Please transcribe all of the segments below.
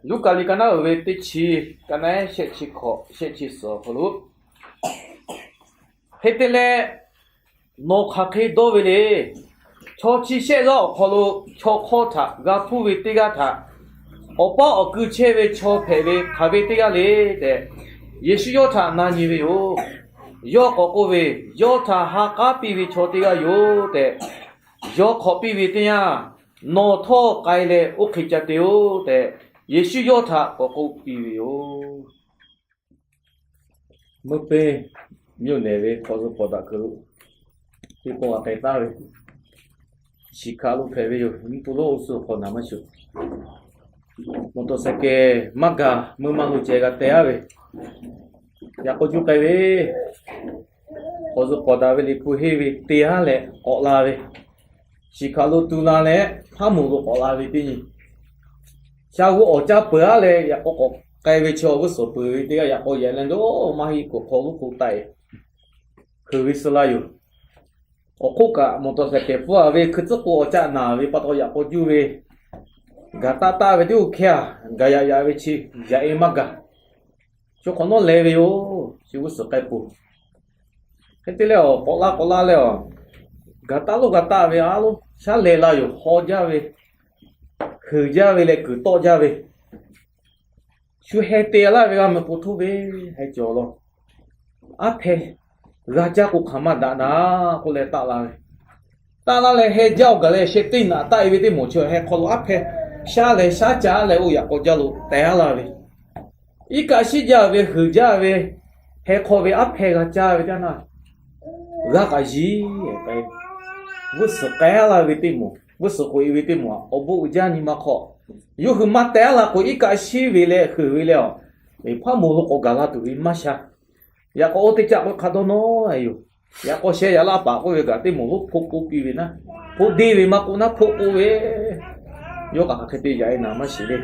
Luˉkaꞈ liꞈ ka naˉ uiˍ ve teˇ chi, ka naˉ shehˆ chi hkawꞈ, shehˆ chi suhˍ awˬ hk'aw lo, hk'e te leh, nawˬ hk'aˬ hk'e dawˇ ve le. Chaw chi shehˆ g'aˇ awˬ hk'aw lo chaw hk'awˇ htaꞈ g'a hpuˇ ve teˇ g'aˇ htaꞈ awˬ paˉ awˬ kui chehˇ ve chaw hpehꞈ ve hk'aˬ ve teˇ g'aˇ le tehꞈ, Yeˍsuˆ yawˇ htaꞈ na nyi ve yoˬ. Yawˇ k'awꞈ k'oˆ ve, Yawˇ htaꞈ ha k'aˉ piˇ ve chaw teˇ g'aˇ yoˬ tehꞈ, yawˇ hk'awꞈ piˇ ve teˇ yanˇ, nawˬ htawˇ k'ai leh oˇ hk'e ca te-oˬ tehꞈ, Yeˍsuˆ yawˇ htaꞈ k'awꞈ k'oˆ piˇ ve yoˬ. မုၢ်ပင်း မြို့နယ် ve hk'aw zuh hk'awꞈ daꞈ kuiˬ lo teˇ pawˆ g'a k'ai taˍ ve, shiˍ hkaꞈ lo hpehꞈ ve yoˬ. Mvuhˇ hpu lonˉ awˬ suh hk'awꞈ naˍ maˇ shuˍ, motorcycle maˇ gaˬ, meuˇ maˇ lo ceh g'a teh-a ve, yaꞈ k'aw juˇ k'ai ve, hk'aw zuh hk'awꞈ daꞈ ve Liꞈ hpu henˇ ve te-a leh k'awꞈ la ve, shiˍ hkaꞈ lo tu la leh hpaˉ moˍ lo k'awꞈ la ve teˇ nyi, sha g'uˇ awˬ caˇ peuˬ-a leh yaꞈ k'aw k'awꞈ k'ai ve chaw g'uˇ suhˍ peuˬ ve teˇ g'aˇ yaꞈ k'aw yehˬ leh dawˇ maˇ heˆ k'o hk'aw lonˉ hk'oˆ taˆ-e, hkeuꞈ ve suh la yoˬ. Awˬ hk'oˆ kaꞈ motorcycle pfuhˇ-a ve hkui tcuhˉ k'o awˬ caˆ naˬ ve pa taw yaꞈ k'aw juˇ ve, gaˬ taˆ taˆ ve teˇ g'uˇ hkehˇ-a, gaˬ yaꞈ yaꞈ ve chi yaꞈ-e maˇ gaˬ. Chaw hk'awꞈ nawˉ leh ve yoˬ. Chi g'uˇ suhˍ k'ai peuˬ. Hk'e te leh awˬ k'awꞈ la k'awꞈ la leh awˬ, gaˬ taˆ lonˉ gaˬ taˆ ve a lonˉ shaˉ leh la yoˬ. Haw jaˇ ve, heuˬ jaˇ ve leh kuiˬ tawˆ jaˇ ve, shu heh te laˇ ve g'a meh k'o htoˇ ve, heh cawˬ law. Aˉ hpehˇ g'a caˇ k'o hk'aˬ maˇ daꞈ na k'oˆ leh taˆ la ve, taˆ laˇ leh heh jaˇ-oˬ gaˬ leh sheh teˇ naꞈ taˆ-e ve teˇ moˍ chi heh hk'aw lo aˉ hpehˇ shaˉ leh shaˉ caˇ leh oˇ yaꞈ k'aw jaˇ lo teh-a la ve, iˉ kaˆ shiˉ jaˇ ve heuˬ jaˇ ve, heh hk'aw ve aˉ hpehˇ g'a caˇ ve teˇ naˇ, g'a kaꞈ yiˬ. G'uˇ suhˍ k'ai-a la ve teˇ moˍ, g'uˇ suhˍ k'oꞈ-e ve teˇ moˍ awˬ bon uiˍ jaˇ nyi ma hk'aw, yawˇ hui maˇ teh-a la k'o iˉ kaˆ shiˉ ve leh heuˬ ve leh awˬ, hpaˉ moˍ lo k'awꞈ gaˬ la tuˬ ve maˇ sha. Yaꞈ k'aw oˇ teˇ caˆ k'o hk'a dawˇ nawˉ-e yoˬ. Yaꞈ k'aw sheh yaꞈ laˇ paˍ k'oˆ ve kaꞈ teˇ moˍ lonˉ hpoˆ k'oˆ piˇ ve naˉ, hpoˆ deˇ ve maˇ k'oˆ naˉ hpoˆ k'oˆ ve, yawˇ kaꞈ hk'aˬ hk'e te yaꞈ-e naˍ maˇ shiˍ le.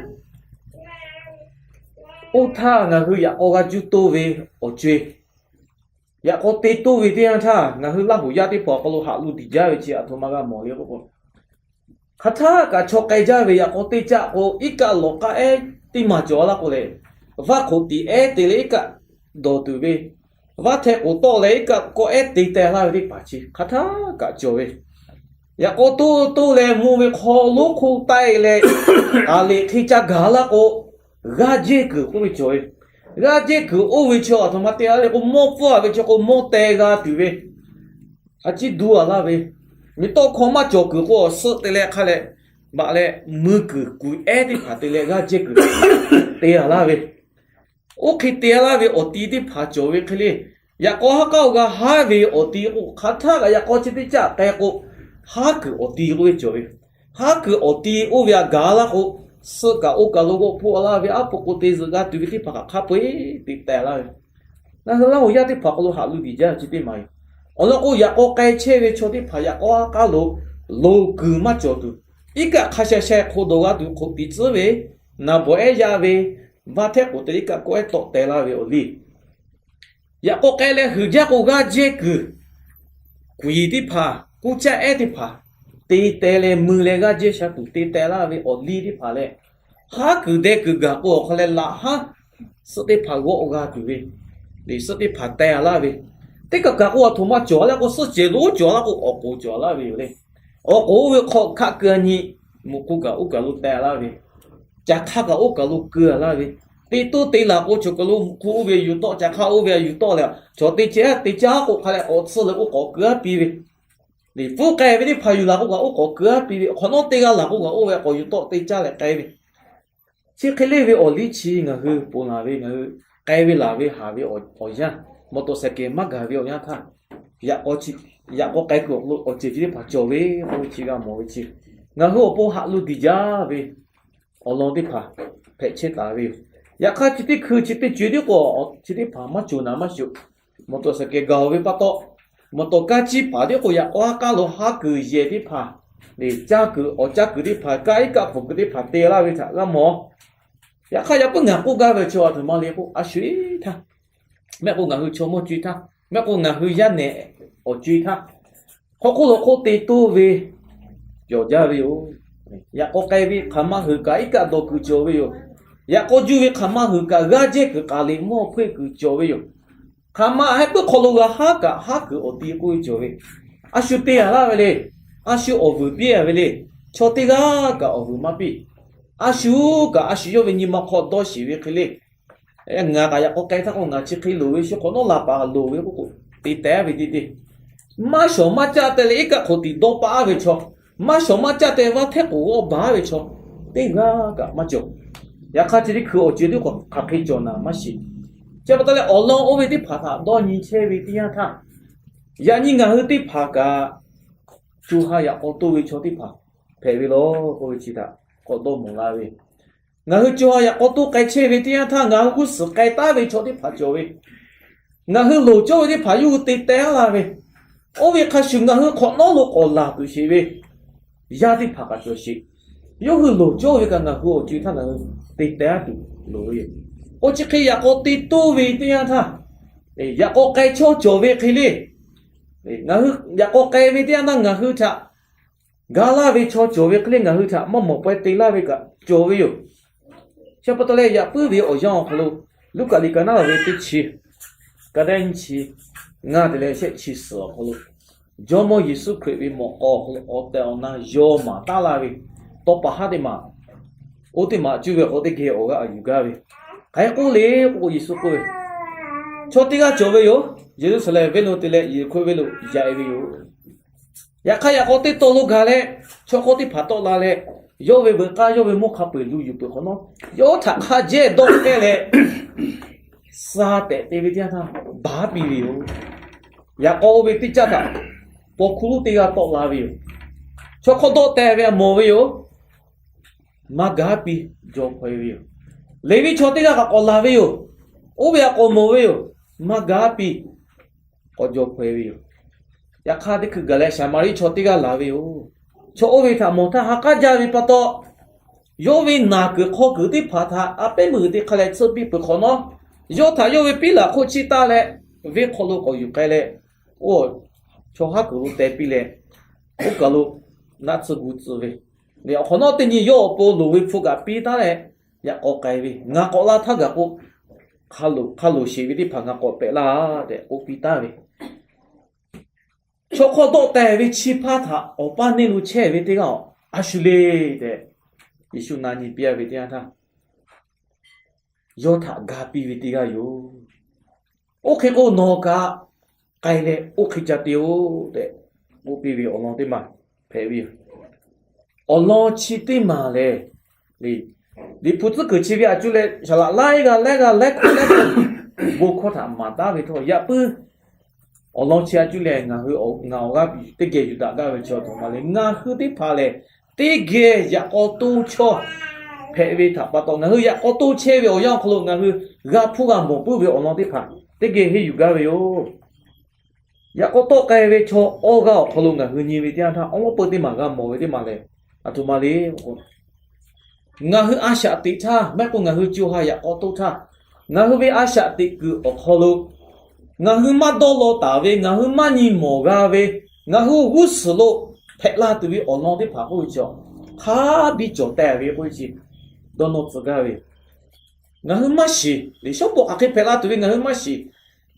Oˇ htaˇ ngaˬ hui yaꞈ k'aw g'a juˇ toˇ ve awˬ co-e, yaꞈ k'aw te toˇ ve teˇ yanˇ htaˇ ngaˬ hui Laˇ huˍ yaˇ teˇ hpaˍ awˬ hk'aw lo haꞈ lu diˬ jaˇ ve chi aˬ htoꞈ ma g'a mawˬ le k'oˆ k'o, hk'aˬ htaˇ kaꞈ chaw k'ai jaˇ ve yaꞈ k'aw teˇ caˆ k'o iˉ kaˆ lawˬ k'aˆ ehˉ teˇ maˬ cawˬ laˇ k'o leh, vaˇ hk'oꞈ tiꞈ ehˉ te leh iˉ kaˆ dawˬ tuˬ ve, vaˇ hteh k'oˍ tawˆ leh iˉ kaˆ kawˆ ehˉ te teh laˇ ve teˇ hpaˍ chi hk'aˬ htaˇ kaꞈ cawˬ ve. Yaꞈ k'aw toˇ toˇ leh mvuh ve hk'aw lonˉ hk'oˆ taˆ-e leh, aˬ leꞈ hk'e ca gaˬ laˇ k'o, g'aˇ jehˇ kuiˬ k'oˆ ve cawˬ ve. G'aˇ jehˇ kuiˬ oˇ ve chi aˬ htoꞈ ma te-a le k'o, mawˇ pfuhˇ-a ve chi k'o mawˇ teh g'a tuˬ ve, a ciˉ duˇ-a laˇ ve, miˬ tawˆ hkaw maˇ cawˬ kuiˬ k'o awˬ suhˆ te leh hk'a leh, baꞈ leh mui kuiˬ kuˬ ehˉ teˇ hpaˍ te leh g'aˇ jehˇ kuiˬ te-a laˇ ve, oˇ hk'e te-a laˇ ve awˬ ti teˇ hpaˍ cawˬ ve hk'e le. Yaꞈ k'aw haˉ k'aˉ-oˬ g'a haˉ ve awˬ ti k'o hk'aˬ htaˇ kaꞈ yaꞈ k'aw chi teˇ caˆ k'ai k'o, haˉ kuiˬ awˬ ti k'oˆ ve cawˬ ve. Haˉ kuiˬ awˬ ti oˇ ve aꞈ gaˬ laˇ k'o, suhˆ kaꞈ oˇ kaˬ lo g'awˆ hpoˆ laˇ ve, aˉ po k'o te zuhꞈ g'a tuˬ ve teˇ hpaˍ kaꞈ hk'a peu-eˬ te teh laˇ ve. Ngaˬ hui Laˇ huˍ yaˇ teˇ hpaˍ hk'aw lo haꞈ lu diˬ jaˇ ve chi teˇ maˬ yoˬ. Awˬ lawn k'o, yaꞈ k'aw k'ai chehˇ ve chaw teˇ hpaˍ yaꞈ k'aw haˉ k'aˉ lo loˍ kuiˬ maˇ cawˬ tuˬ, iˉ kaˆ hk'a sha sha hk'aw dawˬ g'a tuˬ hk'oꞈ tiꞈ tcuhˉ ve, naˍ bawˬ ehˉ yaˇ ve, vaˇ htehˉ k'oˍ te iˉ kaˆ kawˆ ehˉ tawˆ teh laˇ ve awˬ liˇ, yaꞈ k'aw k'ai leh huiˍ jaˇ k'o g'aˇ jehˇ kuiˬ kuiˬ teˇ hpaˍ, kuˇ caˆ ehˉ teˇ hpaˍ te teh leh mui leh g'aˇ jehˇ sha tuˬ te teh laˇ ve awˬ liˇ teˇ hpaˍ leh, haˉ kuiˬ deh kuiˬ gaˬ k'o awˬ hk'aw leh laꞈ haˉ suhˆ teˇ hpaˍ g'awˆ g'a tuˬ ve, suhˆ teˇ hpaˍ teh-a laˇ ve, teˇ kaˬ kaˬ k'o aˬ htoꞈ ma cawˬ laˇ k'o, suhˆ cehˬ lonˉ cawˬ laˇ k'o, awˬ k'oˍ cawˬ laˇ ve yoˬ le. Awˬ k'oˍ oˇ ve hk'aw hkaˆ keu-a nyi, muꞈ k'o kaꞈ oˇ kaˬ lo teh laˇ ve, caˬ hk'aˇ kaꞈ oˇ kaˬ lo keu-a laˇ ve, te toˇ te laˬ k'o chaw kaˬ lo muꞈ k'o oˇ ve yuˬ tawˆ, caˬ hk'aˇ oˇ ve yuˬ tawˆ leh, chaw te chehˇ te caˉ k'o hk'a leh k'awꞈ tsuhˇ leh oˇ k'awꞈ keu-a piˇ ve, liꞈ hpu k'ai ve teˇ hpaˍ yuˬ laˬ k'o kaꞈ oˇ k'awꞈ keu-a piˇ ve, hk'awꞈ nawˉ te g'a laˬ k'o kaꞈ oˇ ve k'awꞈ yuˬ tawˆ te caˇ leh k'ai ve, chi hk'e le ve awˬ liˇ chi ngaˬ hui ponˬ laˬ ve, ngaˬ hui k'ai ve laˬ ve haˍ ve awˬ yanˇ, motorcycle maˇ gaˬ ve awˬ yanˇ htaˇ, yaꞈ k'aw k'ai kuiˬ awˬ ceuˬ chi teˇ hpaˍ cawˬ ve k'oˆ ve chi g'a mawˬ ve chi, ngaˬ hui awˬ pon haꞈ lu diˬ jaˇ ve awˬ lawn teˇ hpaˍ hpehꞈ chehˇ taˍ ve yoˬ. Yaꞈ hk'aˇ chi teˇ hkui chi teˇ co-e tiˉ k'o, chi teˇ hpaˍ maˇ cawˬ naˍ maˇ shoꞈ. Motorcycle gaˬ-oˬ ve pa taw, motor kaˇ ciˇ paˍ tiˉ k'o yaꞈ k'aw haˉ k'aˉ lo haˉ kuiˬ yehˬ teˇ hpaˍ, caˇ kuiˬ awˬ caˇ kuiˬ teˇ hpaˍ, kaˇ iˉ kaˆ pfuhˍ kuiˬ teˇ hpaˍ te laˇ ve htaꞈ g'a mawˬ. Yaꞈ hk'aˇ yaꞈ puiˉ ngaˬ k'oˆ gaˇ ve chi aˬ htoꞈ ma le k'o, a sho-eˬ htaˇ, mehˆ k'o ngaˬ hui chaw mawˇ co-e htaˇ, mehˆ k'o ngaˬ hui yaˇ nehˬ awˬ co-e htaˇ, hk'aw hk'oˆ lo hk'oˆ te toˇ ve cawˬ jaˇ ve yoˬ. Yaꞈ k'aw k'ai ve hk'aˬ ma hui kaꞈ iˉ kaˆ dawˬ kuiˬ cawˬ ve yoˬ. Yaꞈ k'aw juˇ ve hk'aˬ ma huiˍ kaꞈ g'aˇ jehˇ kuiˬ k'aˍ liꞈ mvuhˇ hpfuhˇ kuiˬ cawˬ ve yoˬ. Hk'aˬ ma heh puiˉ hk'aw lo g'a haˉ kaꞈ haˉ kuiˬ awˬ ti k'oˆ ve cawˬ ve, a shu te a laˇ ve le. A shu awˬ vuiˬ piˇ a ve le. Chaw teˇ g'aˇ kaꞈ awˬ vuiˬ maˇ piˇ. A shu kaꞈ a shu yawˇ ve nyi ma hk'aw dawˇ shiˍ ve hk'e le. Ngaˬ kaꞈ yaꞈ k'aw k'ai htaˇ k'o, ngaˬ chi hk'e loˍ ve, shu hk'awꞈ nawˉ la paˍ loˍ ve k'oˆ k'o, te teh ve teˇ teˇ. Maˇ shawˍ maˇ caˆ te leh iˉ kaˆ hk'oꞈ tiꞈ dawˇ paˆ ve chaw, maˇ shawˍ maˇ caˆ te vaˇ hteˇ k'oˍ g'awˇ baˬ ve chaw, teˇ g'aˇ kaꞈ maˇ cawˬ. Yaꞈ hk'aˇ chi teˇ hkui awˬ ceuˬ teˇ hk'awꞈ hk'aˬ hk'e cawˬ naˍ maˇ shiˍ. Chi pa taw leh awˬ lawn oˇ ve teˇ hpaˍ htaꞈ dawˇ nyi chehˇ ve teˇ yanˇ htaˇ, yaꞈ nyi ngaˬ hui teˇ hpaˍ kaꞈ co ha yaꞈ k'aw toˇ ve chaw teˇ hpaˍ hpehꞈ ve law k'oˆ ve chi htaꞈ k'awꞈ dawˇ mawˬ la ve. Ngaˬ hui co ha yaꞈ k'aw toˇ k'ai chehˇ ve teˇ yanˇ htaˇ, ngaˬ hui g'uˇ suhˍ k'ai taˉ ve chaw teˇ hpaˍ cawˬ ve, ngaˬ hui loˍ cawˇ ve teˇ hpaˍ yawˇ hui te teh aˉ la ve, oˇ ve hk'a shuˍ ngaˬ hui hk'awꞈ nawˉ lo k'awꞈ laˬ tuˬ sheˍ ve yaˇ teˇ hpaˍ kaꞈ cawˬ sheˍ. Yawˇ hui loˍ cawˇ ve kaꞈ ngaˬ hui awˬ co e htaˇ ngaˬ hui te teh aˉ tuˬ loˍ ve yoˬ. K'o chi hk'e yaꞈ k'aw te toˇ ve teˇ yanˇ htaˇ, yaꞈ k'aw k'ai chawˇ cawˬ ve hk'e le. Ngaˬ hui yaꞈ k'aw k'ai ve teˇ yanˇ htaˇ ngaˬ hui htaꞈ ga laˇ ve chaw cawˬ ve hk'e le, ngaˬ hui htaꞈ maˇ mawˬ pawehˇ te laˇ ve kaꞈ cawˬ ve yoˬ. Chi pa taw leh yaꞈ puiˉ ve awˬ yanˇ awˬ hk'aw lo, Luˉkaꞈ liꞈ ka naˉ ve teˇ chi, ka dehˇ nyiˇ chi, ngaˇ te leh shehˆ chi suhˍ awˬ hk'aw lo, Jawˇmawˇ Yeˍsuˆ Hkriꞈ ve mawꞈ k'aw awˬ hk'aw lo awˬ tehˬ awˬ na yaw maˍ taˉ la ve tawˇ pa haˉ teˇ maˬ, oˇ teˇ maˬ cuˇ ve k'o teˇ geh awˬ g'aˇ yuˬ gaˇ ve, hk'aˬ hk'e k'oˆ le k'o, Yeˍsuˆ k'oˆ ve, chaw teˇ g'aˇ cawˬ ve yoˬ. Yeˍruˆsaˍlehnˍ venˇ lo te leh Yeˍriˆhkoˇ venˇ lo yaꞈ e ve yoˬ. Yaꞈ hk'aˇ yaꞈ k'aw teˇ taw lo gaˬ leh, chaw hk'awˇ teˇ hpaˍ tawˆ la leh, yawˇ ve veuꞈ k'aˇ yawˇ ve mawˇ hk'a peu eˬ lu yuˬ peuˬ hk'awꞈ nawˉ, yawˇ htaꞈ hk'a jehˇ dawˇ k'ehˇ leh, sa tehꞈ te ve teˇ yanˇ htaˇ baˬ piˇ ve yoˬ. Yaꞈ k'aw oˇ ve teˇ caˇ htaꞈ paw hkuˇ lonˉ teˇ g'aˇ tawˆ la ve yoˬ. Chaw hk'awˇ dawˆ teh ve a mawˬ ve yoˬ. Maˇ gaˉ piˇ jaw hpaw e ve yoˬ. Leˍviˆ chaw teˇ g'aˇ kaꞈ k'awꞈ laˬ ve yoˬ. Oˇ ve htaꞈ k'awꞈ mawˬ ve yoˬ. Maˇ gaˉ piˇ k'awꞈ jaw hpaw e ve yoˬ. Yaꞈ hk'aˇ teˇ hkui gaˬ leh Saˍmaˍriˆ chaw teˇ g'aˇ laˬ ve yoˬ. Chaw oˇ ve htaꞈ mawˬ htaˇ ha k'aˉ jaˇ ve pa taw, yawˇ ve naˬ kuiˬ hk'aw kuiˬ teˇ hpaˍ htaꞈ a pehˉ meuˇ g'uiˬ te hk'a leh tsuhˇ piˇ peuˬ hk'awꞈ nawˉ, yawˇ htaꞈ yawˇ ve piˉ laꞈ hk'oˆ chiˇ taˆ leh, venˇ hk'aw lo k'awꞈ yuˬ k'ai leh, oˇ chaw haˉ kuiˬ lo teh piˇ leh, oˇ kaˬ lo naˆ tsuhˇ gu tcuh ve, awˬ hk'awꞈ nawˉ teˇ nyi yawˇ awˬ pon loˍ ve hpu kaꞈ piˇ taˉ leh, yaꞈ k'aw k'ai ve, ngaˬ k'awꞈ la htaˇ gaˬ k'o, hk'a loˍ sheˍ ve teˇ hpaˍ ngaˬ k'awꞈ pehꞈ laˇ tehꞈ k'oˆ piˇ taˍ ve. Chaw hk'awˇ dawˆ teh ve chi hpaˇ htaꞈ awˬ paˇ neˇ lo chehˇ ve teˇ g'aˇ a shu le tehꞈ, Yeˍsuˆ na nyi piˇ a ve teˇ yanˇ htaˇ, yawˇ htaꞈ ga piˇ ve teˇ g'aˇ yoˬ. Oˇ hk'e k'o, nawˬ kaꞈ k'ai leh oˇ hk'e ca te-oˬ tehꞈ k'oˆ piˇ ve awˬ lawn teˇ maˬ hpehꞈ ve yoˬ. Awˬ lawn chi teˇ maˬ lehˬ, Liꞈ hpu tcuhˉ kuiˬ chi ve a cuˇ leh saˍ laꞈ laiˉ g'aˇ laiˉ g'aˇ laiˉ hkawˇ laiˉ hkawˇ bon hkawˇ htaꞈ maˍ taˉ ve htawˇ, yaꞈ puiˉ awˬ lawn chi a cuˇ leh ngaˬ hui ngaˬ awˬ g'aˇ teˇ geh yuˬ daꞈ gaˇ ve chi a htoꞈ ma le. Ngaˬ hui teˇ hpaˍ lehˬ, teˇ geh yaꞈ k'aw toˇ chawˇ hpehꞈ ve htaꞈ pa taw, ngaˬ hui yaꞈ k'aw toˇ chehˇ ve awˬ yanˇ awˬ hk'aw lo ngaˬ hui g'a hpuˇ g'a mawˬ puiˉ ve awˬ lawn teˇ hpaˍ teˇ geh henˇ yuˬ gaˇ ve yoˬ. Yaꞈ k'aw tawˆ k'ai ve chaw awˇ g'aˇ awˬ hk'aw lo ngaˬ hui nyi ve teˇ yanˇ htaˇ, awˬ lawn peu teˇ maˬ g'a mawˬ ve teˇ maˬ lehˬ, a htoꞈ ma le k'o, ngaˬ hui a shaꞈ teꞈ htaˇ maˇ heˆ k'o ngaˬ hui co ha yaꞈ k'aw toˇ htaˇ, ngaˬ hui ve a shaꞈ teꞈ kuiˬ awˬ hk'aw lo ngaˬ hui maˇ dawˇ law taˍ ve, ngaˬ hui maˇ nyi mawˬ g'a ve, ngaˬ hui g'uˇ suhˍ lo hpehꞈ la tuˬ ve awˬ lawn teˇ hpaˍ k'oˆ ve chi, hk'a biˇ cawˬ teh ve k'oˆ ve chi dawˇ nawˇ tcuh gaˇ ve. Ngaˬ hui maˇ shiˍ. Liꞈ shawˉ pawˍ hk'aˬ hk'e hpehꞈ la tuˬ ve ngaˬ hui maˇ shiˍ.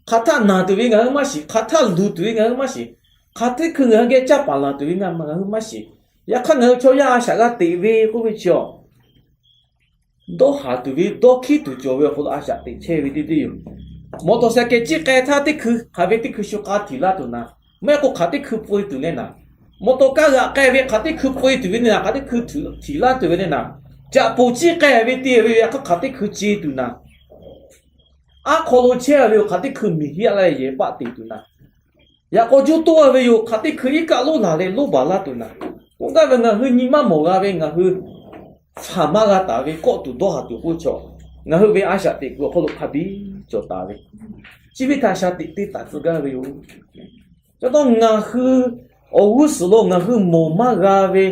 Hk'aˬ htaˆ naˬ tuˬ ve ngaˬ hui maˇ shiˍ. Hk'aˬ htaˆ luˬ tuˬ ve ngaˬ hui maˇ shiˍ. Hk'aˬ teˇ hkui ngaˬ hui geh caˇ paˍ laˬ tuˬ ve ngaˬ hui maˇ shiˍ. Yaꞈ hk'aˇ ngaˬ hui chaw yaˇ a shaꞈ g'a teꞈ ve k'oˆ ve chi a, dawˇ haˍ tuˬ ve dawˇ hkiˉ tuˬ cawˬ ve awˬ hk'aw lo a shaꞈ teꞈ chehˇ ve teˇ teˇ yoˬ. Mawˬ tawˍ shehˍ kehˬ ciˇ k'ai htaˇ teˇ hkui hk'aˬ ve teˇ hkui shu k'a htiˍ laˇ tuˬ na, maˇ heˆ k'o hk'aˬ teˇ hkui peu e tuˬ leh naˍ. Mawˬ tawˍ kaˇ g'aꞈ k'ai ve hk'aˬ teˇ hkui peu e tuˬ ve leh naˍ, hk'aˬ teˇ hkui htiˍ laˇ tuˬ ve leh naˍ. Caꞈ poˍ ciˇ k'ai ve teˇ ve yaꞈ hk'aˇ hk'aˬ teˇ hkui ce tuˬ naˍ. Aˉ hk'aw lo chehˇ ve hk'aˬ teˇ hkui miˬ hiˆ a leh yehˬ paˆ teꞈ tuˬ naˍ. Yaꞈ k'aw juˇ toˇ a ve yoˬ, hk'aˬ teˇ hkui iˉ kaˆ lonˉ laˬ leh lonˉ baˬ laˇ tuˬ naˍ. K'oˆ gaˇ ve ngaˬ hui nyi maˇ mawˬ g'a ve, ngaˬ hui faˍ maˇ g'a taˍ ve kawˆ tuˬ dawˇ haˍ tuˬ k'oˆ chaw, ngaˬ hui ve a shaꞈ teꞈ kuiˬ awˬ hk'aw lo hk'a biˇ cawˬ taˍ ve, chi ve htaꞈ shaˍ tiꞈ te taˍ tcuh gaˇ ve yoˬ. Ca taw ngaˬ hui awˬ g'uˇ suhˍ lo ngaˬ hui mawˬ maˇ g'a ve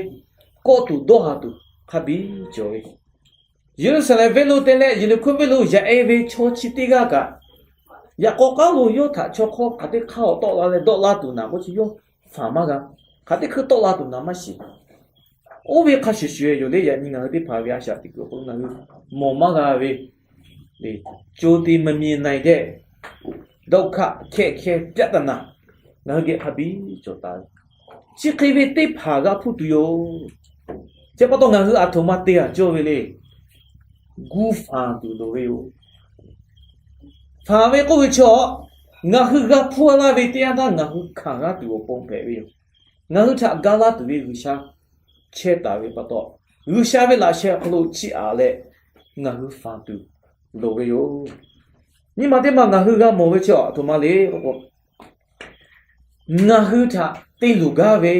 kawˆ tuˬ dawˇ haˍ tuˬ hk'a biˇ cawˬ ve, Yeˍruˆsaˍlehnˍ venˇ lo te leh Yeˍriˆhkoˇ venˇ lo yaꞈ e ve chaw chi teˇ g'aˇ kaꞈ, yaꞈ k'aw k'aˉ lo yawˇ htaꞈ chaw hk'awˇ hk'aˬ teˇ hk'aˇ awˬ tawˆ la leh dawˆ laˇ tuˬ naˍ k'oˆ chi yawˇ faˍ maˇ g'a. Hk'aˬ teˇ hkui tawˆ la tuˬ naˍ maˇ shiˍ. Oˇ ve hk'a shuˍ shuˍ yoˬ le. Yaꞈ nyi ngaˬ hui teˇ hpaˍ ve a shaꞈ teꞈ kuiˬ awˬ hk'aw lo ngaˬ hui mawˬ maˇ g'a ve จนจะไม่มีในได้ ดอกค่ะ แค่แค่ ပြဿနာ ngaˬ hui geh hk'a biˇ cawˬ taˍ ve. Chi hk'e ve teˇ hpaˍ g'a hpuˇ tuˬ yoˬ. Chi pa taw ngaˬ hui aˬ htoꞈ ma te a cawˇ ve le. Gu fanˬ tuˬ loˍ ve yoˬ. Fanˬ ve k'oˆ ve chaw, ngaˬ hui g'a hpuˇ laˇ ve teˇ yanˇ htaˇ ngaˬ hui hkanˍ g'aˇ tuˬ awˬ pon hpehꞈ ve yoˬ. Ngaˬ hui htaꞈ ga laˇ tuˬ ve G'uiˬsha chehˇ taˍ ve pa taw, G'uiˬsha ve laꞈ sheh awˬ hk'aw lo chiˇ aꞈ leh ngaˬ hui fanˬ tuˬ loˍ ve yoˬ. Nyi ma teˇ ma ngaˬ hui g'a mawˬ ve chi aˬ htoꞈ ma le k'o, ngaˬ hui htaꞈ te luˬ gaˇ ve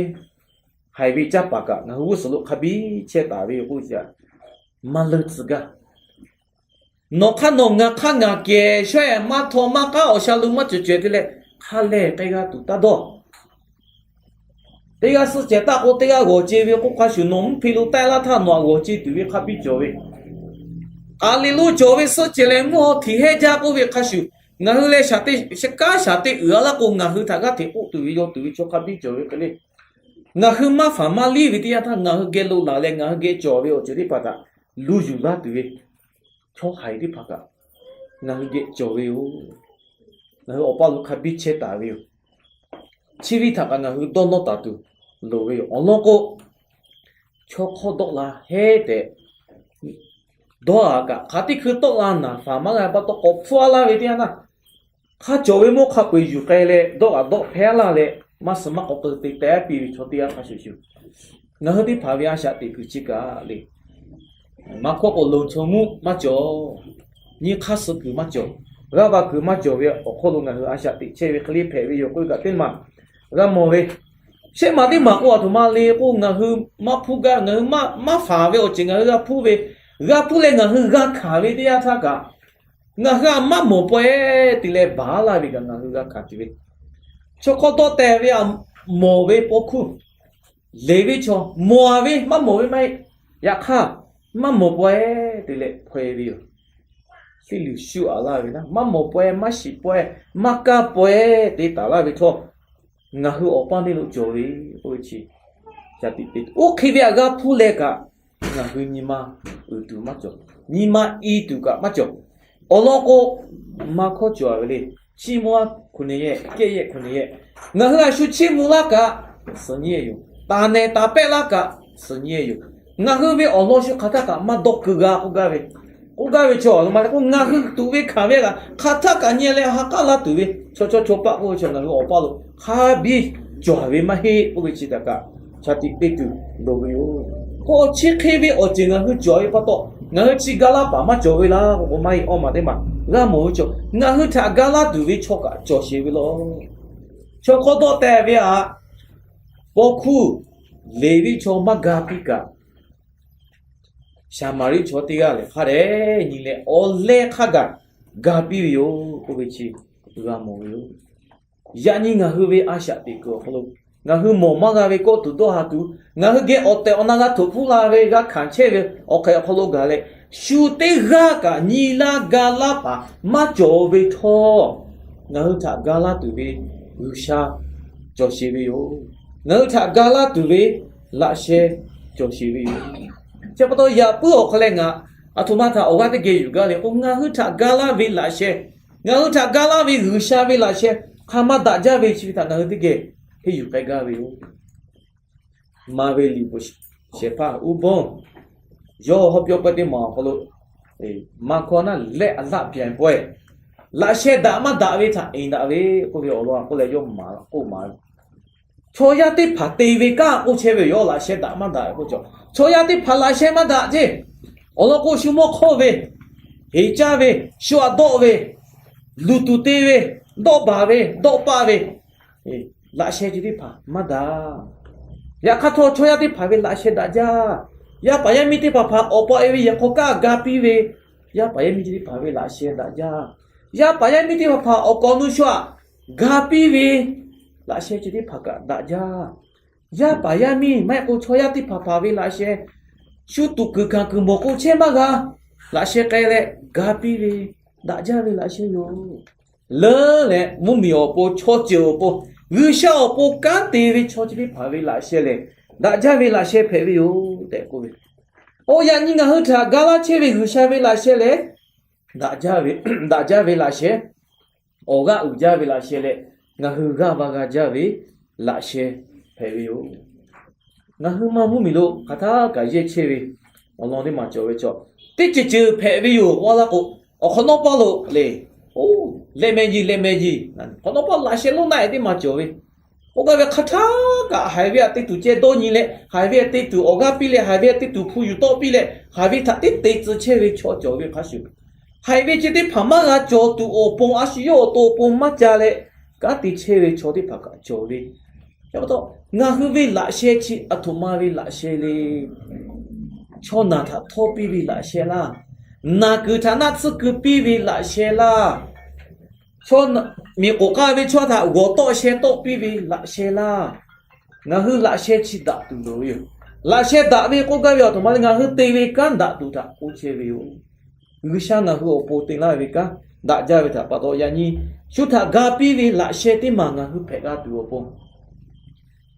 haiˬ ve caˇ paˍ kaꞈ ngaˬ hui g'uˇ suhˍ lo hk'a biˇ chehˇ taˍ ve yoˬ k'oˆ ve chi, maˇ leunˇ tcuh gaˇ. Nawˬ hk'aˇ nawˬ, ngaˬ hk'aˇ ngaˬ kehˬ shawˉ-ehˍ, maˇ htaw maˇ k'aˉ, awˬ sha lo maˇ cawˬ cawehˬ te leh hk'a lehˬ k'ai g'a tuˬ taˇ dawˇ. Teˇ g'aˇ suhˆ cehˬ taˆ k'o teˇ g'aˇ g'awˬ ce ve k'oˆ hk'a shuˍ, nawˬ mvuhˇ hpe lo taˆ laˇ htaˇ nawˬ aꞈ g'awˬ ce tuˬ ve hk'a biˇ cawˬ ve, aˬ liꞈ lo cawˬ ve suhˆ cehˬ leh mvuhˇ haw htiꞈ hehˇ jaˇ k'oˆ ve hk'a shuˍ, ngaˬ hui leh shaˍ teˇ, kanˉ shaˍ teˇ uiˍ a laˇ k'o, ngaˬ hui htaꞈ g'aˇ hteꞈ k'oˆ tuˬ ve yaw tuˬ ve chaw hk'a biˇ cawˬ ve hk'e le. Ngaˬ hui maˇ fanˬ maˇ liˇ ve teˇ yanˇ htaˇ ngaˬ hui geh lo laˬ leh ngaˬ hui geh cawˬ ve awˬ ceuˬ teˇ hpaˍ htaꞈ lu yuˬ laˇ tuˬ ve chaw haiˬ teˇ hpaˍ kaꞈ ngaˬ hui geh cawˬ ve yoˬ. Ngaˬ hui awˬ paˇ lo hk'a biˇ chehˇ taˍ ve yoˬ. Chi ve htaꞈ kaꞈ ngaˬ hui dawˇ nawˇ taˍ tuˬ loˍ ve yoˬ. Awˬ lawn k'o, chaw hk'awˇ dawˆ la hehˉ tehꞈ dawˇ a kaꞈ, hk'aˬ teˇ hkui tawˆ la naˍ faˍ maˇ g'a pa taw k'awꞈ hpfuhˇ a laˇ ve teˇ yanˇ htaˇ, hk'a cawˬ ve mawˇ hk'a peu-eˬ yuˬ k'ai leh dawˇ g'aꞈ dawˆ hpehˇ laˇ leh, maˇ suh maˇ k'awꞈ k'eu te teh piˇ ve chaw teˇ g'aˇ hk'a shuˍ shuˍ, ngaˬ hui teˇ hpaˍ ve a shaꞈ teꞈ kuiˬ chi kaꞈ le, maˇ hkawˇ k'o loˍ chawˇ muˆ maˇ cawˬ, nyi hk'aˇ suh kuiˬ maˇ cawˬ, g'aˇ va kuiˬ maˇ cawˬ ve awˬ hk'aw lo ngaˬ hui a shaꞈ teꞈ chehˇ ve hk'e le hpehꞈ ve yoˬ k'oˆ ve kaꞈ teˇ maˬ g'a mawˬ ve. Shehˆ maˬ teˇ maˬ k'o aˬ htoꞈ ma le k'o, ngaˬ hui maˇ hpuˇ gaˇ, ngaˬ hui maˇ, maˇ fanˬ ve awˬ ceuˬ ngaˬ hui g'a hpuˇ ve, g'a hpuˇ leh ngaˬ hui g'a hkanˍ ve teˇ yanˇ htaˇ kaꞈ, ngaˬ hui a maˇ mawˬ pawehˇ te leh baˬ laˇ ve kaꞈ ngaˬ hui g'a hkanˍ tuˬ ve, chaw hk'awˇ dawˆ teh ve a mawˬ ve paw hkuˇ leˬ ve chaw, mawˬ a ve maˇ mawˬ ve maˇ heˆ. Yaꞈ hk'aˇ, maˇ mawˬ pawehˇ te leh hpaw-e ve yoˬ. Teˇ luˬ shu aꞈ laˇ ve naˉ, maˇ mawˬ pawehˇ, maˇ shiˍ pawehˇ, maˇ kaˇ pawehˇ te taˍ laˇ ve htawˇ, ngaˬ hui awˬ paˇ neˇ lo cawˬ ve k'oˆ ve chi, oˇ hk'e ve aꞈ g'a hpuˇ leh kaꞈ, ngaˬ hui nyi ma uiˍ tuˬ maˇ cawˬ, nyi ma i tuˬ kaꞈ maˇ cawˬ. Awˬ lawn k'o, maˇ hkawˇ cawˬ ve le. Chiˇ mvuh laˇ hk'u ne yehˬ, kehˉ yehˬ hk'u ne yehˬ, ngaˬ hui a shu chiˇ mvuh laˇ kaꞈ suhˍ nyi yoˬ. Taˍ nehˬ taˍ pehˆ laˇ kaꞈ suhˍ nyi yoˬ. Ngaˬ hui ve awˬ lawn shu hk'aˬ htaˇ kaꞈ maˇ dawˇ keu g'a k'oˆ gaˇ ve, k'oˆ gaˇ ve chaw aˬ ma le k'o, ngaˬ hui tuꞈ ve hkanˍ ve kaꞈ hk'aˬ htaˇ kaꞈ nyi leh ha k'aˉ laˇ tuˬ ve chaw chaw chaw paˆ k'oˆ ve chaw ngaˬ hui awˬ paˇ lo hk'a biˇ cawˬ ve maˇ heˆ k'oˆ ve chi htaꞈ kaꞈ, shaˍ tiꞈ te tuˬ loˍ ve yoˬ. K'o, chi hk'e ve awˬ ceuˬ ngaˬ hui cawˬ ve pa taw, ngaˬ hui chi ga laˇ paˍ maˇ cawˬ ve laˇ k'o, maˇ heˆ. Awˇ maˬ teˇ maˬ g'a mawˬ ve chaw, ngaˬ hui htaꞈ ga laˇ tuˬ ve chaw kaꞈ cawˬ sheˍ ve law. Chaw hk'awˇ dawˆ teh ve aꞈ, paw hkuˇ leˬ ve chaw maˇ ga piˇ kaꞈ, Saˍmaˍriˆ chaw teˇ g'aˇ lehˬ hk'a dehꞈ nyi leh awˬ leh hk'a gaˬ ga piˇ ve yoˬ k'oˆ ve chi g'a mawˬ ve yoˬ. Yaꞈ nyi ngaˬ hui ve a shaꞈ teꞈ kuiˬ awˬ hk'aw lo ngaˬ hui mawˬ maˇ g'a ve kawˆ tuˬ dawˇ ha tuˬ, ngaˬ hui geh awˬ tehˬ awˬ na g'a htoꞈ hpfuhˆ la ve g'a hkanˍ chehˇ ve awˬ hk'e awˬ hk'aw lo gaˬ leh, shu teˇ g'aˇ kaꞈ nyi laˇ ga laˇ paˍ maˇ cawˬ ve htawˇ, ngaˬ hui htaꞈ ga laˇ tuˬ ve G'uiˬsha cawˬ sheˍ ve yoˬ. Ngaˬ hui htaꞈ ga laˇ tuˬ ve laꞈ sheh cawˬ sheˍ ve yoˬ. Chi pa taw yaꞈ puiˉ awˬ hk'aw leh ngaˬ aˬ htoꞈ ma htaꞈ awˬ g'aˇ teˇ geh yuˬ gaˇ le k'o, ngaˬ hui htaꞈ ga laˇ ve laꞈ sheh, ngaˬ hui htaꞈ ga laˇ ve G'uiˬsha ve laꞈ sheh hk'a maˇ daꞈ jaˇ ve chi ve htaꞈ ngaˬ hui teˇ geh henˇ yuˬ k'ai gaˇ ve yoˬ. Maˍ ve liꞈ bvuhꞈ shehˍ hpaˇ uˉ bawˇ yawˇ hawˉ pyawˇ pawehˇ teˇ maˬ awˬ hk'aw lo, maˇ hkawˇ naˉ lehˆ a laˆ pyaˍ pawehˇ, laꞈ sheh daꞈ maˇ daꞈ ve htaꞈ eˍ daꞈ ve k'oˆ ve awˬ lawn k'oˆ leh yawˇ maˍ k'oˆ maˍ ve, chaw yaˇ teˇ hpaˍ te ve kanˉ k'oˆ chehˇ ve yoˬ. Laꞈ sheh daꞈ maˇ daꞈ k'oˆ cawˬ, chaw yaˇ teˇ hpaˍ laꞈ sheh maˇ daꞈ ceˇ. Awˬ lawn k'o, shu mawˇ hk'awˇ ve, heˍ caˇ ve, shu aꞈ dawˆ ve, luˬ tuˬ te ve, dawˆ baˬ ve, dawˆ paˆ ve, laꞈ sheh chi teˇ hpaˍ maˇ daꞈ. Yaꞈ hk'aˇ htawˇ, chaw yaˇ teˇ hpaˍ ve laꞈ sheh daꞈ jaˇ. Yaˇ paˍ yaˇ miˇ teˇ hpaˍ hpaˍ awˬ pa e ve yehˬ hk'aw kaˇ ga piˇ ve, yaˇ paˍ yaˇ miˇ chi teˇ hpaˍ ve laꞈ sheh daꞈ jaˇ. Yaˇ paˍ yaˇ miˇ teˇ hpaˍ hpaˍ awˬ kaˍ awˬ nu shu aꞈ ga piˇ ve laꞈ sheh chi teˇ hpaˍ kaꞈ daꞈ jaˇ. Yaˇ paˍ yaˇ miˇ maˇ heˆ k'o, chaw yaˇ teˇ hpaˍ hpaˍ ve laꞈ sheh, shu tuꞈ kuiˬ hkanˍ kuiˬ mawˬ k'o chehˇ maˇ g'a, laꞈ sheh k'ai leh ga piˇ ve, daꞈ jaˇ ve laꞈ sheh yoˬ. Leuˉ leh mvuhˇmiˬ awˬ pon, chaw ceuˬ awˬ pon, G'uiˬsha awˬ pon kanˉ te ve chaw chi teˇ hpaˍ ve laꞈ sheh lehˬ, daꞈ jaˇ ve laꞈ sheh hpehꞈ ve yoˬ tehꞈ k'oˆ ve. Oˇ, yaꞈ nyi ngaˬ hui htaꞈ ga laˇ chehˇ ve G'uiˬsha ve laꞈ sheh lehˬ, daꞈ jaˇ ve, daꞈ jaˇ ve laꞈ sheh, awˬ g'aˇ uiˍ jaˇ ve laꞈ sheh leh, ngaˬ hui g'aˇ va g'a jaˇ ve laꞈ sheh hpehꞈ ve yoˬ. Ngaˬ hui maˇ mvuhˇmiˬ lo hk'aˬ htaˇ kaꞈ yehˇ chehˇ ve awˬ lawn teˇ maˬ cawˬ ve chaw, teˇ ceuˬ ceuˬ hpehꞈ ve yoˬ k'oˆ laˇ k'o, awˬ hk'awꞈ nawˉ paˇ lo le, oˇ, leh meh ji leh meh ji, awˬ hk'awꞈ nawˉ paˇ laꞈ sheh lonˉ naˆ e teˇ maˬ cawˬ ve. K'oˆ gaˇ ve hk'aˬ htaˇ kaꞈ haiˬ ve htaꞈ te tuˬ ceh dawˇ nyi leh, haiˬ ve htaꞈ te tuˬ awˬ g'aˇ piˇ leh, haiˬ ve htaꞈ te tuˬ hpu yuˬ tawˆ piˇ leh, haiˬ ve htaꞈ teˇ te tcuh chehˇ ve chaw cawˬ ve hk'a shuˍ, haiˬ ve chi teˇ hpaˍ maˇ g'a cawˬ tuˬ awˬ pon, a shu yawˇ awˬ to awˬ pon maˇ ca leh, kanˉ te chehˇ ve chaw teˇ hpaˍ kaꞈ cawˬ ve. Chi pa taw, ngaˬ hui ve laꞈ sheh chi aˬ htoꞈ ma ve laꞈ sheh le. Chaw naˬ htaꞈ htawˇ piˇ ve laꞈ sheh laˇ. Naˬ kuiˬ htaꞈ naˆ tsuhˇ keu piˇ ve laꞈ sheh laˇ. Chaw miˬ k'oˍ k'aˇ ve chaw htaꞈ g'awˬ tawˆ sheh tawˆ piˇ ve laꞈ sheh laˇ. Ngaˬ hui laꞈ sheh chi daꞈ tuˬ loˍ ve yoˬ. Laꞈ sheh daꞈ ve k'oˆ gaˇ ve aˬ htoꞈ ma le, ngaˬ hui te ve kanˉ daꞈ tuˬ htaꞈ k'oˆ chehˇ ve yoˬ. G'uiˬsha ngaˬ hui awˬ pon te laˇ ve kanˉ daꞈ jaˇ ve htaꞈ pa taw, yaꞈ nyi shu htaꞈ ga piˇ ve laꞈ sheh teˇ maˬ ngaˬ hui hpehꞈ g'a tuˬ awˬ pon,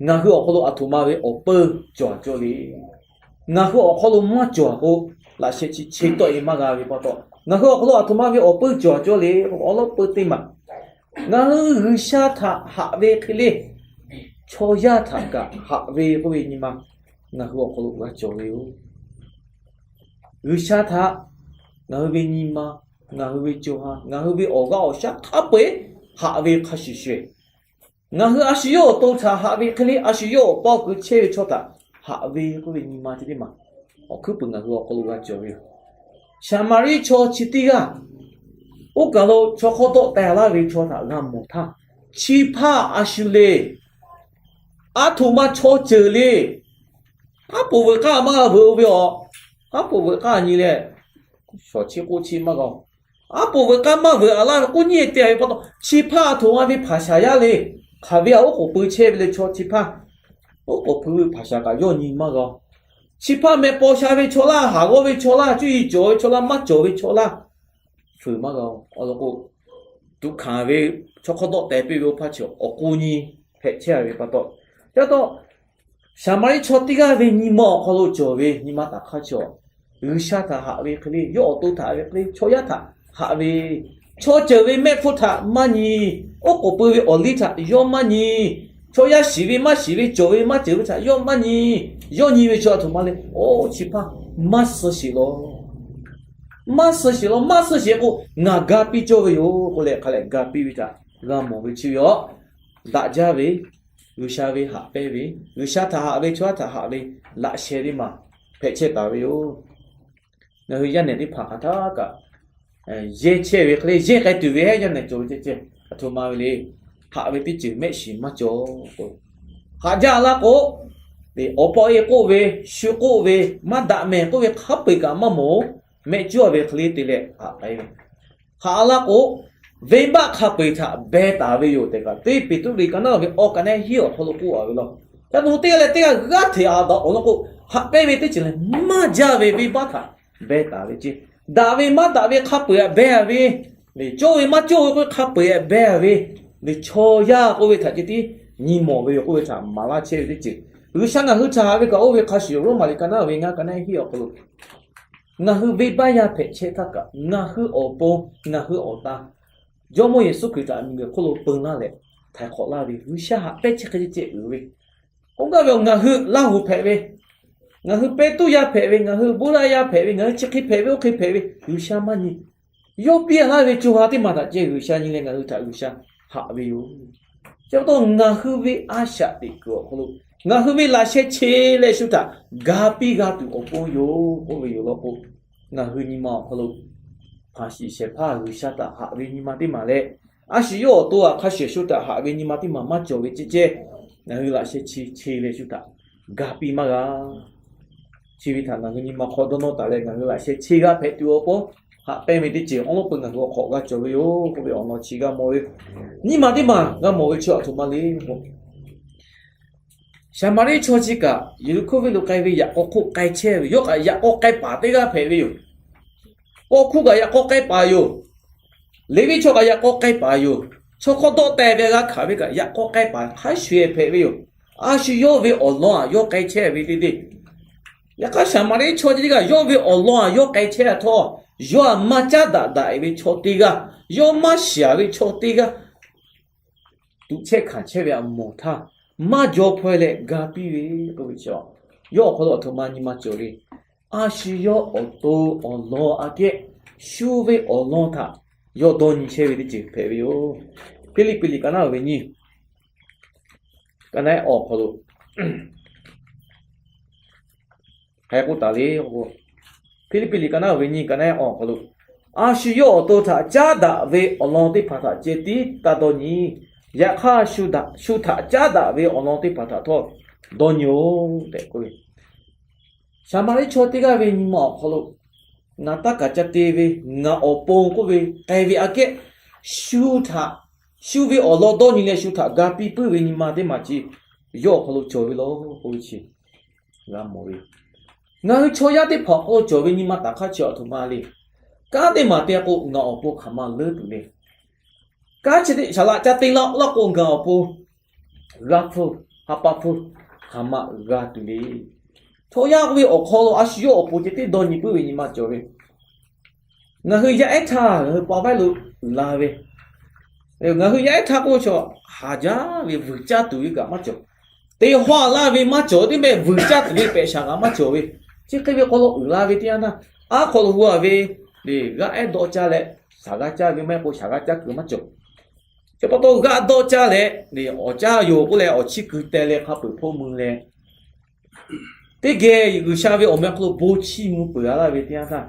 ngaˬ hui awˬ hk'aw lo aˬ htoꞈ ma ve awˬ peuˇ cawˬ cawˇ le. Ngaˬ hui awˬ hk'aw lo maˇ cawˬ k'o, laꞈ sheh chi che tawˆ e maˇ g'a ve pa taw, ngaˬ hui awˬ hk'aw lo aˬ htoꞈ ma ve awˬ peuˇ cawˬ cawˇ le. Awˬ lawn peuˇ teˇ maˬ, ngaˬ hui G'uiˬsha htaꞈ haꞈ ve hk'e le, chaw yaˇ htaꞈ kaꞈ haꞈ ve k'oˆ ve nyi ma ngaˬ hui awˬ hk'aw lo g'a cawˬ ve yoˬ. G'uiˬsha htaꞈ ngaˬ hui ve nyi ma, ngaˬ hui ve co ha, ngaˬ hui ve awˬ g'aˇ awˬ shaˉ hk'a peu-eˬ haꞈ ve hk'a shuˍ shuˍ, ngaˬ hui a shu yawˇ awˬ to htaꞈ haꞈ ve hk'e le, a shu yawˇ awˬ paw kuiˬ chehˇ ve chaw htaꞈ haꞈ ve k'oˆ ve nyi ma chi teˇ maˬ awˬ hkuiˉ puiˍ ngaˬ hui awˬ hk'aw lo g'a cawˬ ve yoˬ. Saˍmaˍriˆ chaw chi teˇ g'aˇ, oˇ kaˬ lo chaw hk'awˇ dawˆ teh laˇ ve chaw htaꞈ g'a mawˬ htaˇ, chi hpaˇ a shu le, aˬ htoꞈ ma chaw ceuˬ le. Aˉ poꞈ veuꞈ k'aˇ maˇ g'a veuꞈ-o ve awˬ, aˉ poꞈ veuꞈ k'aˇ nyi leh, shawˍ chi k'oˆ chi maˇ g'a-o. Aˉ poꞈ veuꞈ k'aˇ maˇ veuꞈ a laˇ ve k'oˆ nyi te ve pa taw, chi hpaˇ aˬ htoꞈ ma ve hpaˍ shaˍ yaˇ le. Hk'aˬ ve aˬ oˉ k'oˍ pui chehˇ ve le chaw chi hpaˇ, oˉ k'oˍ pui ve hpaˍ shaˍ kaꞈ yawˇ nyi maˇ g'a-o. Chi hpaˇ meh paw sha ve chaw laˇ, haˍ g'awˇ ve chaw laˇ, cuˇ yiˍ cawˬ ve chaw laˇ, maˇ cawˬ ve chaw laˇ, fuiˍ maˇ g'a-o. Awˬ lawn k'o, tuꞈ hkanˍ ve chaw hk'awˇ dawˆ teh piˇ ve oˇ hpaˇ chi awˬ k'o nyi hpehꞈ chehˇ ve pa taw, ca taw Saˍmaˍriˆ chaw teˇ g'aˇ ve nyi ma awˬ hk'aw lo cawˬ ve nyi ma taꞈ hk'aˇ chi awˬ, G'uiˬsha htaꞈ haꞈ ve hk'e le, yawˇ awˬ to htaꞈ ve hk'e le, chaw yaˇ htaꞈ haꞈ ve, chaw ceuˬ ve mehˆ hpfuhˇ htaꞈ maˇ nyi, oˉ k'oˍ pui ve awˬ liˇ htaꞈ yawˇ maˇ nyi, chaw yaˇ shiˍ ve maˇ shiˍ ve, cawˬ ve maˇ cawˬ ve htaꞈ yawˇ maˇ nyi. Yawˇ nyi ve chaw aˬ htoꞈ ma le, oˇ chi hpaˇ maˇ suh sheˍ law. Maˇ suh sheˍ law, maˇ suh sheˍ k'o, ngaˬ ga piˇ cawˇ ve yoˬ k'oˆ leh, hk'a leh ga piˇ ve htaꞈ g'a mawˬ ve chi ve yoˬ. Daꞈ jaˇ ve, G'uiˬsha ve haꞈ pehnˇ ve, G'uiˬsha htaꞈ haꞈ ve, chaw yaˇ htaꞈ haꞈ ve laꞈ sheh teˇ maˬ hpehꞈ chehˇ taˍ ve yoˬ. Ngaˬ hui yaˇ nehˬ teˇ hpaˍ hk'aˬ htaˇ kaꞈ yehˇ chehˇ ve hk'e le, yehˇ k'ai tuˬ ve hehˉ yaˇ nehˬ cawˬ ve ceh ceh, aˬ htoꞈ ma ve le. Haꞈ ve teˇ ceuˬ mehˆ shiˍ maˇ cawˬ. Haꞈ jaˇ laˇ k'o, awˬ paw e k'oˆ ve, shu k'oˆ ve, maˇ daꞈ mehˍ k'oˆ ve hk'a peu-eˬ kaꞈ maˇ mawˬ-oˬ. Mehˆ cuˉ ve hk'e le te leh haꞈ k'ai ve, haꞈ laˇ k'o, venˇbaˆ hk'a peu-eˬ htaꞈ beh taˍ ve yoˬ tehꞈ kaꞈ, teˇ Peˍtruˆ liꞈ ka naˉ ve awˬ ka naˉ hiˉ awˬ hk'aw lo k'oˆ a ve law. Ca nawˬ hui teˇ g'aˇ leh teˇ g'aˇ g'aˇ hteꞈ a daꞈ awˬ lawn k'o, haꞈ pehnˇ ve teˇ ceuˬ lehˬ maˇ jaˇ ve venˇbaˆ htaꞈ beh taˍ ve ceˇ. Daꞈ ve maˇ daꞈ ve hk'a peu-eˬ htaꞈ beh a ve, cawˇ ve maˇ cawˇ ve k'o hk'a peu-eˬ htaꞈ beh a ve, chaw yaˇ k'oˆ ve htaꞈ ceh tiˉ nyi mawˬ ve yoˬ k'oˆ ve htaꞈ maˍ laˇ chehˇ ve teˇ ceuˬ. G'uiˬsha ngaˬ hui htaꞈ haꞈ ve kaꞈ oˇ ve hk'a shuˍ yoˬ. Roˉmaꞈ liꞈ ka naˉ ve ngaˇ ka naˉ hiˉ awˬ hk'aw lo ngaˬ hui venˇbaˆ yaˇ hpehꞈ chehˇ htaˇ kaꞈ, ngaˬ hui awˬ pon, ngaˬ hui awˬ ta, Jawˇmawˇ Yeˍsuˆ Hkriꞈ htaꞈ miˬguiˬ hk'oˆ lo peu laˇ leh htaiˍ hk'awꞈ laˇ ve G'uiˬsha haꞈ pehnˇ chi hk'e ceh ceh uiˍ ve, k'oˆ gaˇ ve, ngaˬ hui Laˇhuˍ hpehꞈ ve, ngaˬ hui Pehˇtuˇ yaˇ hpehꞈ ve, ngaˬ hui Buˇdaˇ yaˇ hpehꞈ ve, ngaˬ hui chi hk'e hpehꞈ ve oˇ hk'e hpehꞈ ve G'uiˬsha maˇ nyi. Yawˇ piˇ laˇ ve co ha teˇ maˬ htaꞈ ceh G'uiˬsha nyi leh ngaˬ hui htaꞈ G'uiˬsha haꞈ ve yoˬ. Chi pa taw ngaˬ hui ve a shaꞈ teꞈ kuiˬ awˬ hk'aw lo ngaˬ hui ve laꞈ sheh che leh shu htaꞈ ga piˇ g'a tuˬ awˬ pon yoˬ k'oˆ ve yoˬ law k'o, ngaˬ hui nyi ma awˬ hk'aw lo hpanˍ shiˍ shehˍ hpaˇ G'uiˬsha htaꞈ haꞈ ve nyi ma teˇ maˬ leh, a shu yawˇ awˬ to htaꞈ hk'a shuˍ shu htaꞈ haꞈ ve nyi ma teˇ maˬ maˇ cawˬ ve ceh ceh, ngaˬ hui laꞈ sheh che che leh shu htaꞈ ga piˇ maˇ g'a. Chi ve htaꞈ ngaˬ hui nyi ma hk'aw dawˇ nawˇ taˍ leh, ngaˬ hui laꞈ sheh che g'a hpehꞈ tuˬ awˬ pon haꞈ pehnˇ ve teˇ ceuˬ awˬ lawn peu ngaˬ hui awˬ hk'aw g'a cawˬ ve yoˬ k'oˆ ve awˬ lawn chi g'a mawˬ ve, nyi ma teˇ maˬ g'a mawˬ ve chi aˬ htoꞈ ma le k'o, Saˍmaˍriˆ chaw chi kaꞈ Yeˍriˆhkoˇ venˇ lo k'ai ve yaꞈ k'aw hk'oˆ k'ai chehˇ ve, yawˇ kaꞈ yaꞈ k'aw k'ai paˍ teˇ g'aˇ hpehꞈ ve yoˬ. Paw hkuˇ kaꞈ yaꞈ k'aw k'ai paˍ yoˬ. Leˍviˆ chaw kaꞈ yaꞈ k'aw k'ai paˍ yoˬ. Chaw hk'awˇ dawˆ teh ve g'a hkanˍ ve kaꞈ yaꞈ k'aw k'ai paˍ hk'a shuˍ hpehꞈ ve yoˬ. A shu yawˇ ve awˬ lawn aꞈ yawˇ k'ai chehˇ ve teˇ deˇ. Yaꞈ hk'aˇ, Saˍmaˍriˆ chaw teˇ g'aˇ yawˇ ve awˬ lawn aꞈ yawˇ k'ai chehˇ htawˇ, yawˇ aꞈ maˇ caˉ daꞈ daꞈ ve chaw teˇ g'aˇ, yawˇ maˇ shiˍ ve chaw teˇ g'aˇ tuꞈ chehˇ hkanˍ chehˇ ve aꞈ mawˬ htaˇ, maˇ jaw hpaw leh ga piˇ ve k'oˆ ve chi, yawˇ awˬ hk'aw lo aˬ htoꞈ ma nyi ma cawˬ ve, a shu yawˇ awˬ to awˬ lawn aꞈ kehˉ shu ve awˬ lawn htaꞈ yawˇ dawˇ nyi chehˇ ve teˇ ceuˬ hpehꞈ ve yoˬ. Hpiˇliˇpiˆ liꞈ ka naˉ uiˍ ve nyiˇ, ka naˉ awˬ hk'aw lo hk'e k'oˆ taˍ le. Hpiˇliˇpiˆ liꞈ ka naˉ uiˍ ve nyiˇ, ka naˉ awˬ hk'aw lo, a shu yawˇ awˬ to htaꞈ caˉ daꞈ ve awˬ lawn teˇ hpaˍ htaꞈ ceh tiˉ taˇ dawˇ nyi. Yaꞈ hk'aˇ, shu htaꞈ caˉ daꞈ ve awˬ lawn teˇ hpaˍ htaꞈ htawˇ dawˇ nyi-oˬ tehꞈ k'oˆ ve, Saˍmaˍriˆ chaw teˇ g'aˇ ve nyi ma awˬ hk'aw lo, ngaˬ taˇ kaˍ ca te ve, ngaˬ awˬ pon k'oˆ ve k'ai ve aꞈ kehˉ, shu htaꞈ, shu ve awˬ lawn dawˇ nyi leh shu htaꞈ ga piˇ puiˉ ve nyi ma teˇ maˬ chi yawˇ awˬ hk'aw lo cawˬ ve law k'oˆ ve chi g'a mawˬ ve. Ngaˬ hui chaw yaˇ teˇ hpaˍ awˬ hk'aw lo cawˬ ve nyi ma taˍ hk'aˇ chi aˬ htoꞈ ma le. Kanˉ teˇ maˬ te k'o, ngaˬ awˬ pon hk'aˬ ma leuˉ tuˬ le. Kanˉ chi teˇ shaˍ laꞈ ca te laˇ laˇ k'o, ngaˬ awˬ pon g'a hpfuhˇ, ha pa hpfuhˇ, hk'aˬ ma g'a tuˬ le. Chaw yaˇ ve awˬ hk'aw lo a shu yawˇ awˬ pon ceh tiˉ dawˇ nyi puiˉ ve nyi ma cawˬ ve. Ngaˬ hui yaˇ ehˉ htaˇ ngaˬ hui pa vaiˉ lo uiˍ la ve, ngaˬ hui yaˇ ehˉ htaˇ k'oˆ ve chaw, haˍ jaˇ ve vuiˬ caˇ tuˬ ve kaꞈ maˇ cawˬ. Te hawˇ laˇ ve maˇ cawˬ, teˇ mehˆ vuiˬ caˇ tuˬ ve pehꞈ shaˍ kaꞈ maˇ cawˬ ve. Chi hk'e ve hk'aw lo uiˍ la ve teˇ yanˇ htaˇ, aˉ hk'aw lo hu a ve, le g'aˇ ehˉ dawˆ caˇ leh shaˍ g'aˇ caˇ ve maˇ heˆ k'o, shaˍ g'aˇ caˇ kuiˬ maˇ cawˬ. Chi pa taw g'aˇ dawˆ caˇ leh, awˬ caˇ yoˬ k'oˆ leh awˬ chiˇ keu teh leh hk'a peuˬ hpoˆ mui leh, teˇ geh G'uiˬsha ve awˬ meh hk'aw lo bon chiˇ mvuh peuˬ a laˇ ve teˇ yanˇ htaˇ,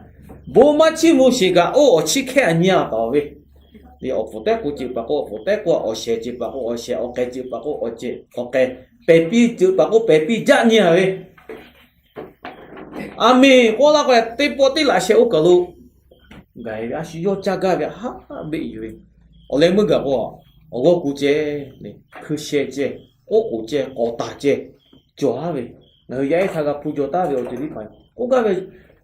bon maˇ chiˇ mvuh sheˍ kaꞈ oˇ awˬ chiˇ hkehˉ aꞈ nyi a taˍ ve. Awˬ pfuhˍ tehˉ k'o ceuˬ paˍ k'o awˬ pfuhˍ tehˉ k'o, awˬ shehˍ ceuˬ paˍ k'o awˬ shehˍ, awˬ k'ehˬ ceuˬ paˍ k'o awˬ k'ehˬ, pehˬ piˇ ceuˬ paˍ k'o pehˬ piˇ jaˆ nyi a ve. Aˬ miˍ k'oˆ laˇ k'o, teˇ pawˆ teˇ laꞈ sheh oˇ kaˬ lo gaˬ ve, a shu yawˇ caˇ gaˇ ve haˉ beˆ yuˬ ve. Awˬ leh meuˇ gaˬ k'o, awˬ g'awˇ ku ceh, hkui sheh ceh, k'oˆ k'oˍ ceh, k'awꞈ taˍ ceh, cawˬ a ve. Ngaˬ hui yaˇ ehˉ htaˇ g'a hpu jaw taˍ ve awˬ ceuˬ teˇ hpaˍ k'oˆ gaˇ ve,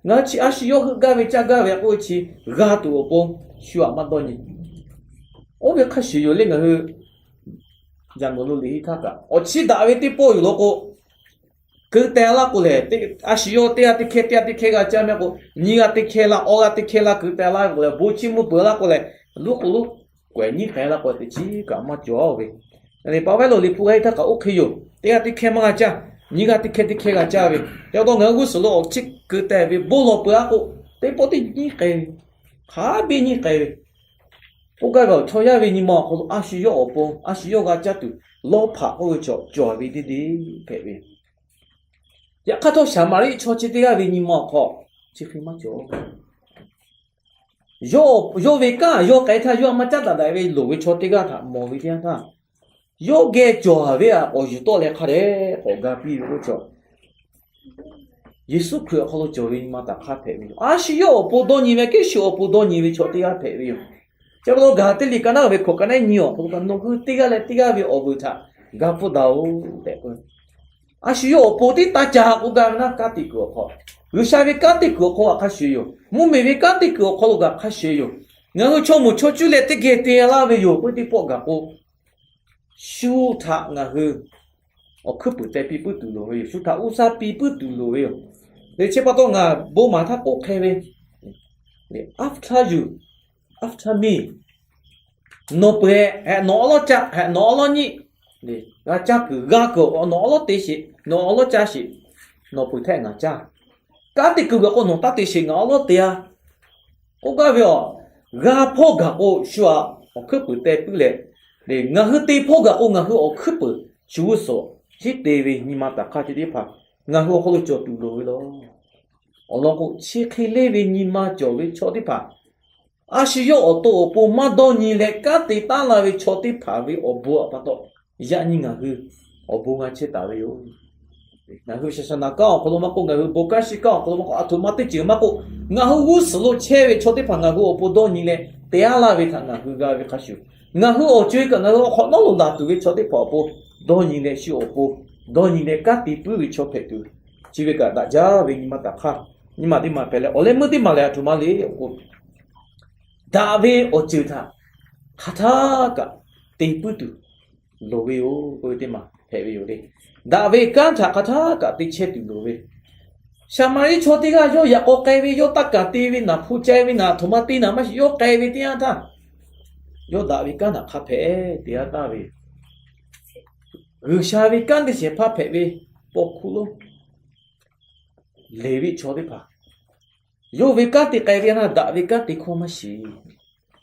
ngaˬ hui chi a shu yawˇ heuˆ gaˇ ve caˇ gaˇ ve k'oˆ ve chi g'a tuˬ awˬ pon shu aꞈ maˇ dawˇ nyi. Oˇ ve hk'a shuˍ yoˬ le. Ngaˬ hui yaꞈ nawˬ lo liꞈ henˇ htaˇ kaꞈ awˬ chiˇ daꞈ ve teˇ pawˆ yoˬ law k'o, keu teh laˇ k'o lehˬ, a shu yawˇ teˇ g'aˇ teˇ hkehˇ, teˇ g'aˇ teˇ hkehˇ g'a caˇ mehˆ k'o, nyiˇ g'aˇ teˇ hkehˇ laˇ, awˇ g'aˇ teˇ hkehˇ laˇ keu teh laˇ k'o lehˬ, bon chiˇ mvuh peuˬ laˇ k'o lehˬ, luˉ k'o luˉ, k'awehꞈ nyiˉ k'ai laˇ k'o teꞈ chiˉ kaꞈ maˇ cawˬ ve. Paˍ vaiˉ lo liꞈ hpu g'a henˇ htaˇ kaꞈ oˇ hk'e yoˬ. Teˇ g'aˇ teˇ hkehˇ maˇ g'a caˇ, nyiˇ g'aˇ teˇ hkehˇ teˇ hkehˇ g'a caˇ ve. Ca taw ngaˬ hui g'uˇ suhˍ lo awˬ chiˇ keu teh ve bon lawˬ peuˬ laˇ k'o, teˇ pawˆ teˇ nyiˉ k'ai ve, hk'a biˇ nyiˉ k'ai ve. K'oˆ gaˇ ve awˬ chaw yaˇ ve nyi ma awˬ hk'aw lo a shu yawˇ awˬ pon a shu yawˇ g'a caˇ tuˬ lawˇ hpaꞈ k'oˆ ve chaw cawˬ ve deˇ deˇ hpehꞈ ve. Yaꞈ hk'aˇ htawˇ, Saˍmaˍriˆ chaw chi teˇ g'aˇ ve nyi ma awˬ hk'aw chi hk'e maˇ cawˬ. Yawˇ ve kanˉ yawˇ k'ai htaˇ yawˇ maˇ caˉ daꞈ daꞈ ve loˍ ve chaw teˇ g'aˇ htaꞈ mawˬ ve teˇ yanˇ htaˇ, yawˇ geh cawˬ ve aꞈ k'awꞈ yuˬ tawˆ leh hk'a dehꞈ k'awꞈ ga piˇ ve k'oˆ ve chaw, Yeˍsuˆ Hkriꞈ awˬ hk'aw lo cawˬ ve nyi ma taˍ hk'aˇ hpehꞈ ve yoˬ. A shu yawˇ awˬ pon dawˇ nyi ve, Hkiˉsuꞈ awˬ pon dawˇ nyi ve chaw teˇ g'aˇ hpehꞈ ve yoˬ. Chi pa taw Gaˍlaˍtiˆ liꞈ ka naˉ ve hkawꞈ ka naˉ nyi awˬ hk'aw lo kaꞈ, nawˬ hui teˇ g'aˇ leh teˇ g'aˇ ve awˬ vuiˬ htaꞈ ga pfuhˇ daꞈ-oˬ tehꞈ k'oˆ ve. A shu yawˇ awˬ pon tiˉ taˇ ca k'oˆ gaˇ ve naˉ, kanˉ te kuiˬ awˬ hk'aw, G'uiˬsha ve kanˉ te kuiˬ awˬ hk'aw lo hk'a shuˍ yoˬ. Mvuhˇmiˬ ve kanˉ te kuiˬ awˬ hk'aw lo kaꞈ hk'a shuˍ yoˬ. Ngaˬ hui chaw moˍ chaw cuˇ leh teˇ geh te laˇ ve yoˬ. Peuˇ teˇ pawˆ gaˬ k'o, shu htaꞈ ngaˬ hui awˬ hkuiˉ puiˍ teh piˇ puiˉ tuˬ loˍ ve yoˬ. Shu htaꞈ g'uˇ saˉ piˇ puiˉ tuˬ loˍ ve yoˬ. Chi pa taw ngaˬ bon maˍ htaˇ k'oˆ hk'e ve, after you, after me. Nawˬ peuˬ hehꞈ, nawˬ awˉ lawˉ caˆ hehꞈ, nawˬ awˉ lawˉ nyiˆ, g'a caˇ kuiˬ g'a kuiˬ, nawˬ awˉ lawˉ te sheˍ, nawˬ awˉ lawˉ caˇ sheˍ, nawˬ peuˬ htaˇ ngaˬ caˇ. Kanˉ te kuiˬ gaˬ k'o nawˬ taˇ te sheˍ, ngaˬ awˉ lawˉ te-a. K'oˆ gaˇ ve aˬ, g'a hpawˇ gaˬ k'o shu aꞈ awˬ hkuiˉ puiˍ teh puiˉ leh, ngaˬ hui te hpawˇ gaˬ k'o ngaˬ hui awˬ hkuiˉ puiˍ shu g'uˇ suhˍ hiˉ te ve nyi ma taˍ hk'aˇ chi teˇ hpaˍ ngaˬ hui awˬ hk'aw lo cawˬ tuˬ loˍ ve law. Awˬ lawn k'o, chi hk'e leˇ ve nyi ma cawˬ ve chaw teˇ hpaˍ, a shu yawˇ awˬ to awˬ pon maˇ dawˇ nyi leh kanˉ te taˉ la ve chaw teˇ hpaˍ ve awˬ bon aꞈ pa taw, yaꞈ nyi ngaˬ hui awˬ bon g'a chehˇ taˍ ve yoˬ. Ngaˬ hui shaˍ shaˍ naˍ kanˉ awˬ hk'aw lo maˇ k'oˆ, ngaˬ hui bon kanˉ shiˍ kanˉ awˬ hk'aw lo maˇ k'oˆ, aˬ htoꞈ ma teˇ ceuˬ maˇ k'oˆ, ngaˬ hui g'uˇ suhˍ lo chehˇ ve chaw teˇ hpaˍ ngaˬ hui awˬ pon dawˇ nyi leh te aˉ laˇ ve htaꞈ ngaˬ hui g'a ve hk'a shuˍ, ngaˬ hui awˬ co-e kaꞈ ngaˬ hui awˬ hk'awꞈ nawˉ lo laˬ tuˬ ve chaw teˇ hpaˍ awˬ pon dawˇ nyi leh shu awˬ pon dawˇ nyi leh kanˉ te puiˉ ve chaw hpehꞈ tuˬ, chi ve kaꞈ daꞈ jaˇ ve nyi ma taˍ hk'aˇ, nyi ma teˇ maˬ hpehꞈ leh, awˬ leh meuˇ teˇ maˬ lehˬ aˬ htoꞈ ma le k'o, daꞈ ve awˬ ceuˬ htaꞈ hk'aˬ htaˇ kaꞈ te puiˉ tuˬ loˍ ve yoˬ k'oˆ ve teˇ maˬ hpehꞈ ve yoˬ le. Daꞈ ve kanˉ htaꞈ hk'a htaˇ kaꞈ te chehˇ tuˬ loˍ ve, Saˍmaˍriˆ chaw teˇ g'aˇ yawˇ yaꞈ k'aw k'ai ve, yawˇ taˇ kaˍ te ve, naˍ hpu cai ve, naˍ htoꞈ ma te naˍ maˇ shiˍ, yawˇ k'ai ve teˇ yanˇ htaˇ, yawˇ daꞈ ve kanˉ htaꞈ hk'a hpehꞈ te g'a taˍ ve, G'uiˬsha ve kanˉ te shehˍ hpaˇ hpehꞈ ve paw hkuˇ lonˉ Leˍviˆ chaw teˇ hpaˍ, yawˇ ve kanˉ te k'ai ve htaˇ daꞈ ve kanˉ te hkawˇ maˇ shiˍ.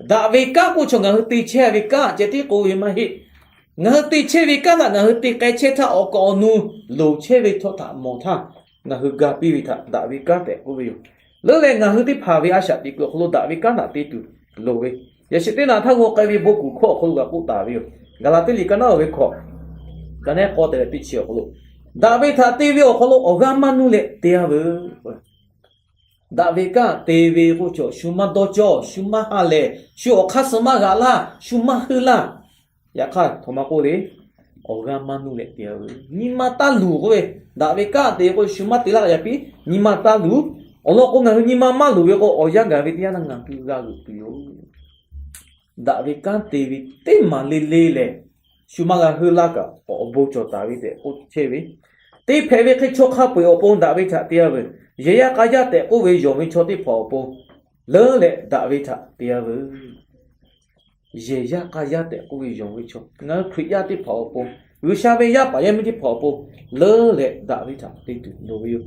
Daꞈ ve kanˉ k'oˆ chaw ngaˬ hui te chehˇ ve kanˉ ceh tiˉ k'oˆ ve maˇ heˆ. Ngaˬ hui te chehˇ ve kanˉ htaꞈ ngaˬ hui te k'ai chehˇ htaˇ, awˬ kaˍ awˬ nu loˍ chehˇ ve htawˇ htaꞈ mawˬ htaˇ, ngaˬ hui ga piˇ ve htaꞈ daꞈ ve kanˉ tehꞈ k'oˆ ve yoˬ. Leuˉ leh ngaˬ hui teˇ hpaˍ ve a shaꞈ teꞈ kuiˬ awˬ hk'aw lo daꞈ ve kanˉ htaꞈ te tuˬ loˍ ve, yaꞈ sheh teˇ naꞈ htaˇ g'aw k'ai ve bon kuˬ hkawˇ awˬ hk'aw lo g'a k'oˆ taˍ ve yoˬ. Gaˍlaˍtiˆ liꞈ ka naˉ ve hkawꞈ, ka naˉ k'awˇ te leh teˇ chi awˬ hk'aw lo, daꞈ ve htaꞈ te ve awˬ hk'aw lo awˬ g'aˇ maˇ nuˇ leh te-a veuˬ. Daꞈ ve kanˉ te ve k'oˆ chaw, shu maˇ dawˇ cawˇ, shu maˇ ha lehˬ, shu awˬ hk'aˇ suh maˇ g'aꞈ laˇ, shu maˇ heuˆ laˇ. Yaꞈ hk'aˇ htoꞈ ma k'oˆ le, awˬ g'aˇ maˇ nuˇ leh te-a veuˬ. Nyi ma taˇ luˬ k'oˆ ve, daꞈ ve kanˉ te k'o shu maˇ te laˇ yaꞈ piˇ nyi ma taˇ luˬ. Awˬ lawn k'o ngaˬ hui nyi ma maˇ luˬ ve k'o, awˬ yanˇ gaˬ ve teˇ yanˇ htaˇ ngaˬ hui g'a g'euꞈ tuˬ yoˬ. Daꞈ ve kanˉ te ve teˇ maˬ le le lehˬ, shu maˇ g'a heuˆ laˇ kaꞈ awˬ bon cawˬ taˍ ve tehꞈ k'oˆ chehˇ ve, te hpehꞈ ve hk'e chaw hk'a peu-eˬ awˬ pon daꞈ ve htaꞈ te-a veuˬ. Yehˬ yaˇ k'a yaˇ tehꞈ k'oˆ ve yonˍ ve chaw teˇ hpaˍ awˬ pon leuˉ leh daꞈ ve htaꞈ te-a veuˬ. Yehˬ yaˇ k'a yaˇ tehꞈ k'oˆ ve yonˍ ve chaw, ngaˬ hui Hkriꞈ yaˇ teˇ hpaˍ awˬ pon, G'uiˬsha ve yaˇ paˍ yaˇ miˇ teˇ hpaˍ awˬ pon leuˉ leh daꞈ ve htaꞈ te tuˬ loˍ ve yoˬ.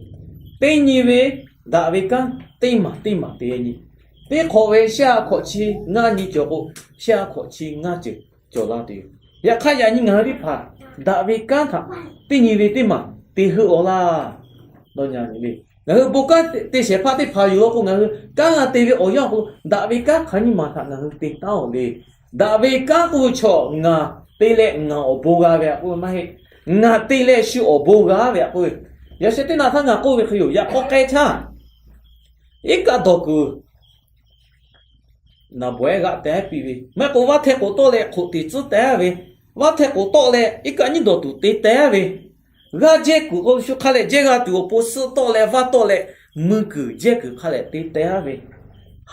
Teˇ nyi ve daꞈ ve kanˉ teˇ maˬ teˇ maˬ te nyi. Teˇ hk'awꞈ ve shehˆ a hkawꞈ chi ngaˇ nyi cawˬ k'o, shehˆ a hkawꞈ chi ngaˇ ceuˬ cawˬ la tuˬ yoˬ. Yaꞈ hk'aˇ yaꞈ nyi ngaˬ hui teˇ hpaˍ daꞈ ve kanˉ htaꞈ teˇ nyi ve teˇ maˬ te heuˆ-aw laˇ. Dawˇ nyi le, ngaˬ hui bon kanˉ te shehˍ hpaˇ teˇ hpaˍ yoˬ law k'o, ngaˬ hui kanˉ g'a te ve awˬ yanˇ awˬ hk'aw lo daꞈ ve kanˉ hk'aˬ nyiˇ maˬ htaꞈ ngaˬ hui te taˉ-oˬ le. Daꞈ ve kanˉ k'oˆ ve chaw ngaˬ te leh ngaˬ awˬ bon g'a ve htaꞈ k'oˆ ve maˇ heˆ. Ngaˬ te leh shu awˬ bon g'a ve htaꞈ k'oˆ ve. Yaꞈ sheh teˇ naꞈ htaˇ ngaˬ k'oˆ ve hk'e yoˬ. Yaꞈ k'aw k'ai htaˇ, iˉ kaˆ dawˬ kuiˬ naˍ bawehˉ g'aˆ teh piˇ ve, maˇ k'o vaˇ hteh k'oˍ tawˆ leh hk'oꞈ teꞈ tcuhˉ teh-a ve, vaˇ hteh k'oˍ tawˆ leh iˉ kaˆ nyiˇ dawˬ tuˬ te teh-a ve, g'aˇ jehˇ kuiˬ k'o shu hk'a leh jehˇ g'a tuˬ awˬ pon suhˆ tawˆ leh vaˇ tawˆ leh mui kuiˬ jehˇ kuiˬ hk'a leh te teh-a ve,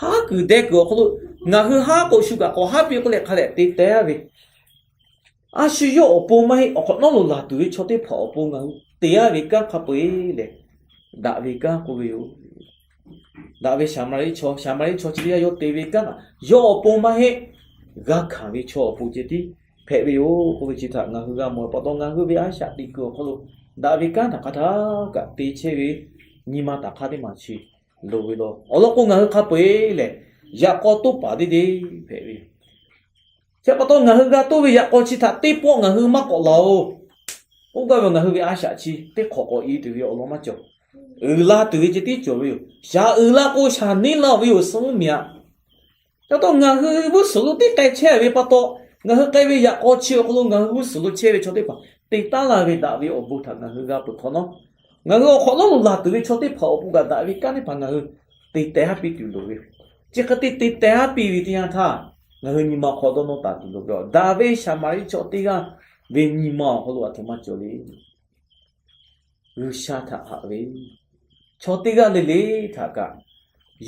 haˉ kuiˬ deh kuiˬ awˬ hk'aw lo ngaˬ hui haˉ k'o shu kaꞈ k'awꞈ haˉ piˇ k'oˆ leh hk'a leh te teh-a ve, a shu yawˇ awˬ pon maˇ heˆ, awˬ hk'awꞈ nawˉ lo laˬ tuˬ ve chaw teˇ hpaˍ awˬ pon ngaˬ hui te-a ve kanˉ hk'a peu-eˬ lehˬ, daꞈ ve kanˉ k'oˆ ve yoˬ. Daꞈ ve Saˍmaˍriˆ chaw, Saˍmaˍriˆ chaw chi teˇ g'aˇ yawˇ te ve kanˉ htaꞈ yawˇ awˬ pon maˇ heˆ, g'a hkanˍ ve chaw awˬ pon ceh tiˉ hpehꞈ ve yoˬ k'oˆ ve chi htaꞈ ngaˬ hui g'a mawˬ pa taw, ngaˬ hui ve a shaꞈ teꞈ kuiˬ awˬ hk'aw lo daꞈ ve kanˉ htaꞈ hk'a htaˇ kaꞈ te chehˇ ve nyi ma taˍ hk'aˇ teˇ maˬ chi loˍ ve law. Awˬ lawn k'o ngaˬ hui hk'a peu-eˬ lehˬ, yaꞈ k'aw toˇ paˍ deˇ deˇ hpehꞈ ve yoˬ. Chi pa taw ngaˬ hui g'a toˇ ve yaꞈ k'aw chi htaꞈ teˇ pawˆ ngaˬ hui maˇ k'awꞈ laˬ-oˬ. Oˇ gaˇ ve ngaˬ hui ve a shaꞈ chi teˇ hk'awꞈ k'awꞈ i tuˬ ve awˬ lawn maˇ cawˬ. Uiˍ la tuˬ ve ceh tiˉ cawˬ ve yoˬ. Shaˍ uiˍ la k'o shaˍ neˉ laˇ ve yoˬ, suh mvuhˇ miˬ aꞈ. Ca taw ngaˬ hui g'uˇ suhˍ lo teˇ k'ai chehˇ ve pa taw, ngaˬ hui k'ai ve yaꞈ k'aw chi awˬ hk'aw lo ngaˬ hui g'uˇ suhˍ lo chehˇ ve chaw teˇ hpaˍ te taˉ laˇ ve daꞈ ve awˬ bon htaꞈ ngaˬ hui g'a peuˬ hk'awꞈ nawˉ, ngaˬ hui awˬ hk'awꞈ nawˉ lo laˬ tuˬ ve chaw teˇ hpaˍ awˬ pon kaꞈ daꞈ ve kanˉ teˇ hpaˍ ngaˬ hui te teh haˉ piˇ tuˬ loˍ ve yoˬ. Chi hk'e te te teh haˉ piˇ ve teˇ yanˇ htaˇ, ngaˬ hui nyi ma hk'aw dawˇ nawˇ taˍ tuˬ loˍ ve yoˬ. Daꞈ ve Saˍmaˍriˆ chaw teˇ g'aˇ ve nyi ma awˬ hk'aw lo aˬ htoꞈ ma cawˬ le. G'uiˬsha htaꞈ haꞈ ve chaw teˇ g'aˇ le le htaꞈ kaꞈ,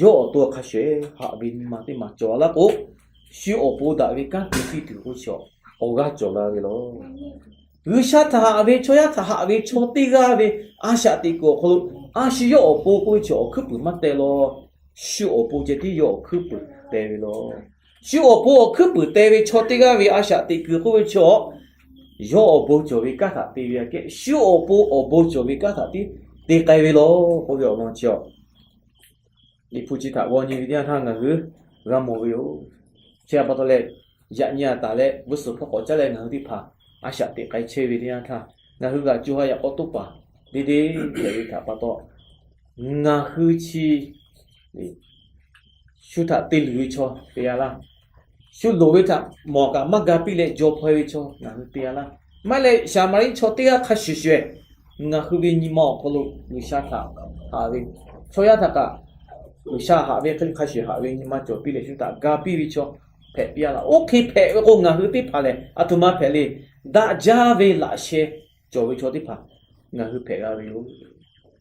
yawˇ awˬ to hk'a shuˍ shuˍ haꞈ ve nyi ma teˇ maˬ cawˬ laˇ k'o, shu awˬ pon daꞈ ve kanˉ te piˇ tuˬ k'oˆ ve chaw awˬ g'aˇ cawˬ la ve law. G'uiˬsha htaꞈ haꞈ ve, chaw yaˇ htaꞈ haꞈ ve chaw teˇ g'aˇ ve a shaꞈ teꞈ kuiˬ awˬ hk'aw lo, a shu yawˇ awˬ pon k'oˆ ve chaw awˬ hkuiˉ puiˍ maˇ teh law. Shu awˬ pon ceh tiˉ yawˇ awˬ hkuiˉ puiˍ teh ve law. Shu awˬ pon awˬ hkuiˉ puiˍ teh ve chaw teˇ g'aˇ ve a shaꞈ teꞈ kuiˬ k'oˆ ve chaw, yawˇ awˬ bon cawˬ ve kanˉ htaꞈ te ve aꞈ kehˉ, shu awˬ pon awˬ bon cawˬ ve kanˉ htaꞈ tiˉ te k'ai ve law k'oˆ ve awˬ lawn chi a Liꞈ hpu chi htaꞈ g'aw nyi ve teˇ yanˇ htaˇ ngaˬ hui g'a mawˬ ve yoˬ. Chi pa taw leh, yaꞈ nyi aꞈ taˍ leh g'uˇ suhˍ hpawˇ k'awꞈ caˉ leh ngaˬ hui teˇ hpaˍ a shaꞈ teꞈ k'ai chehˇ ve teˇ yanˇ htaˇ, ngaˬ hui g'aꞈ co ha yaꞈ k'aw toˇ paˍ deˇ deˇ hpehꞈ ve htaꞈ pa taw, ngaˬ hui chi shu htaꞈ te luˬ ve chaw te-a laˇ. Shu loˍ ve htaꞈ mawˬ kaꞈ maˇ ga piˇ leh jaw hpaw-e ve chaw ngaˬ hui te-a laˇ. Maˇ heˆ leh, Saˍmaˍriˆ chaw teˇ g'aˇ hk'a shuˍ shuˍ, ngaˬ hui ve nyi ma awˬ hk'aw lo G'uiˬsha htaꞈ haꞈ ve, chaw yaˇ htaꞈ kaꞈ G'uiˬsha haꞈ ve hk'e hk'a shuˍ haꞈ ve nyi ma cawˬ piˇ leh shu htaꞈ ga piˇ ve chaw hpehꞈ piˇ-a laˇ. Oˇ hk'e hpehꞈ ve k'o, ngaˬ hui teˇ hpaˍ lehˬ aˬ htoꞈ ma hpehꞈ le. Daꞈ jaˇ ve laꞈ sheh cawˬ ve chaw teˇ hpaˍ ngaˬ hui hpehꞈ g'a ve yoˬ.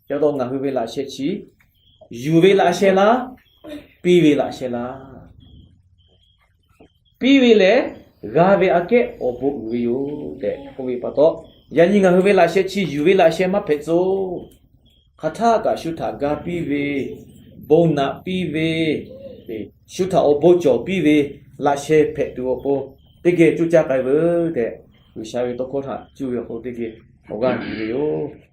Ca taw ngaˬ hui ve laꞈ sheh chi yuˬ ve laꞈ sheh laˇ, piˇ ve laꞈ sheh laˇ. Piˇ ve lehˬ, g'a ve aꞈ kehˉ awˬ bon uiˍ ve yoˬ tehꞈ k'oˆ ve pa taw, Yaꞈ nyi ngaˬ hui ve laꞈ sheh chi yuˬ ve laꞈ sheh maˇ hpehꞈ tcuh. Hk'aˬ htaˇ kaꞈ shu htaꞈ ga piˇ ve, bon naꞈ piˇ ve, shu htaꞈ awˬ bon cawˬ piˇ ve laꞈ sheh hpehꞈ tuˬ awˬ pon teˇ geh coˇ caˇ k'ai veuˬ tehꞈ, G'uiˬsha ve tawˇ hkawˇ htaꞈ cuˇ ve awˬ hk'aw lo teˇ geh awˬ g'aˇ yuˬ ve yoˬ.